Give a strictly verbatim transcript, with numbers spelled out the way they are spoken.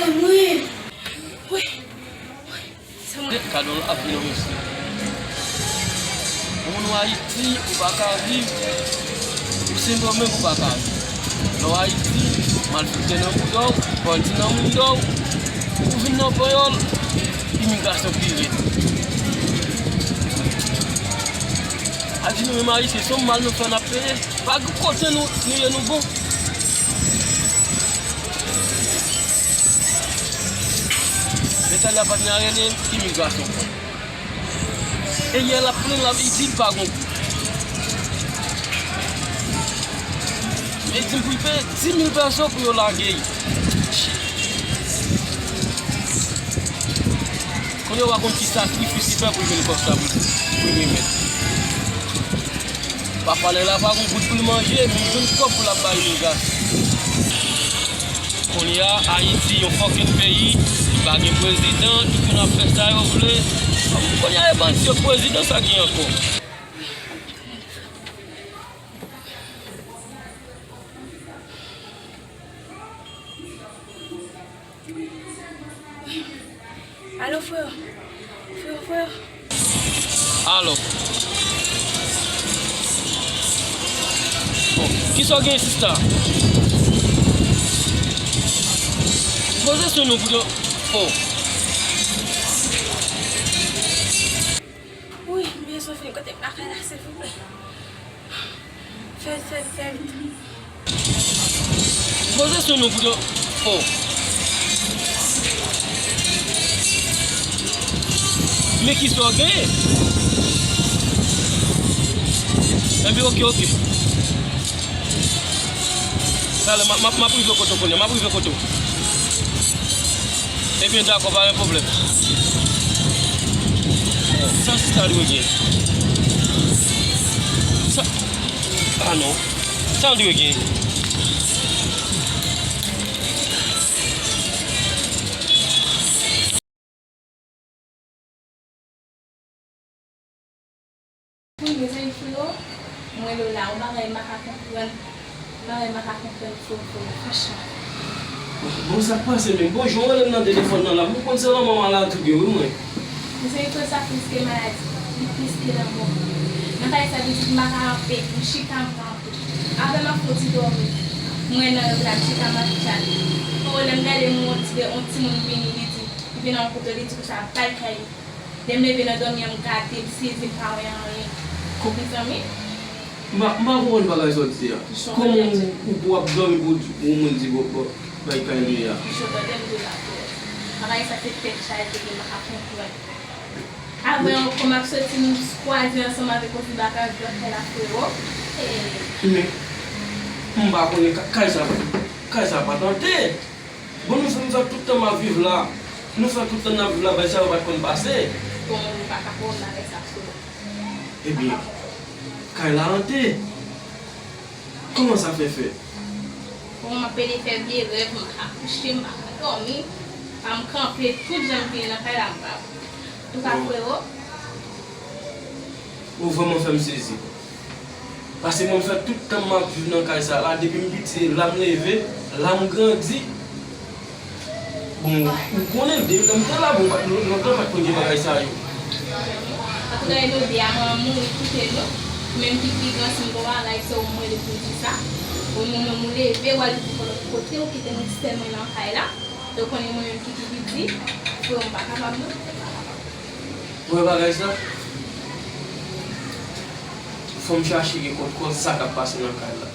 Mwen. Wi. Wi. Se mwen. Gade yon lavi non mesye. Ou moun Ayiti, ou pa ka viv. Ou Sendomeng, ou pa ka viv. Lè w Ayiti, malfektè nan bouda w, bandi nan bouda w, ou vin nan Panyòl, imigrasyon pi rèd. A di nou menm Ayisyen, se yon mal nou fè n ap peye. Pa gen kote nou, nou ye nou bon. Leta la patnè a rele imigrasyon. E yè l ap plenn, l ap, li di l pa gon goud. E di m pou l peye dis mil peso pou yo lage l. Kounye a w a konn ki sakrifis li fè pou l jwenn kòb sa pou l, pou l remèt. Pafwa lè l ap pa gon goud pou l manje, men l jwenn kòb pou l ap bay imigrasyon. Kounye a, Ayiti, yon fòkèt peyi, li pa gen prezidan, tout moun ap fè sa yo vle. Kounye a, e bandi yo k prezidan, sa gen ankò? Alo, frè. Frè, frè. Alo. Bon, kisa w gen, sista? Poze sou nou pou yo. Oh. Wi, m bezwen vin kote m lakay la, silvouplè. Fè, fè, fè vit. Poze sou nou pou yo. Oh. Men kisa w genyen? Enben, oke, oke. Talè, m ap, m ap, m ap rive kote w kounye a, m ap rive kote w. Ebyen, dakò, pa gen pwoblèm. Sa sista dwe gen? Sa, a non. Sa l dwe gen? Wi, mezanmi, freo, mwen Lola, yon bagay m pa ka konprann. Yon bagay m pa ka konprann, freo, freo, franchman. Bon, sa k pase menm? Bon, jan w rele m nan telefòn nan la, m konn se lanmò maladi w gen, wi, mwen. Mezanmi, freo, sa plis ke maladi, li plis ke lanmò. Nan kay sa, pitit, m pa ka kanpe, m chita, m kanpe. Apre m ap fè yon ti dòmi, m wè nan lòt la, m chita, m ap tchale. Freo, lè m gade, m wè yon ti, yon timoun vini, li di, li vin nan yon kote, li di konsa, bay kay li. Lè m leve nan dòmi an, m gade, m sezi, m pa wè anyen. Mezanmi. M pa, m pa konprann bagay sa w di a. Kòman ou, ou, ou ap dòmi pou w di, yon moun di, bon, bon, bay kay li a? Bagay sa se tèt chaje, m pa ka konprann. Apre ankò, m ap soti, m kwaze ansanm avèk yon ti bagay, dòt fè la, freo. E men, m pa konnen ka-, kay sa, kay sa pa tante. Bon, nou fè, nou fè tout tan m ap viv la. Nou fè tout tan n ap viv la, bagay sa yo pa t konn pase. Bon, nou pa ka konn bagay sa, freo. Ebyen, kay la ante. Kòman sa fè fèt? Bon, m ap pede fè vye rèv, m pa ka kouche, m pa ka dòmi, pa m kanpe, tout jan m vini nan kay la, m pa. Antouka, freo. Ou vrèman fè m sezi. Paske mwen, m fè tout tan m ap viv nan kay sa la, depi m piti, la m leve, la m grandi. Bon, ou konnen, depi lè m te la, bon, pa t, lontan pa t konn gen bagay sa yo. Antouka, e nou de a, manman m mouri kite nou. Menm ki pi gran, si m gon bagay, se ou m rele pou m di sa. Bon, mwen menm, ou leve, w al viv yon lòt kote, ou kite m sèl mwen nan kay la. Ou konnen mwen menm ki pi piti, freo, m pa kapab non. Ou wè bagay sa? Fò m chache gen kontwòl sa k ap pase nan kay la.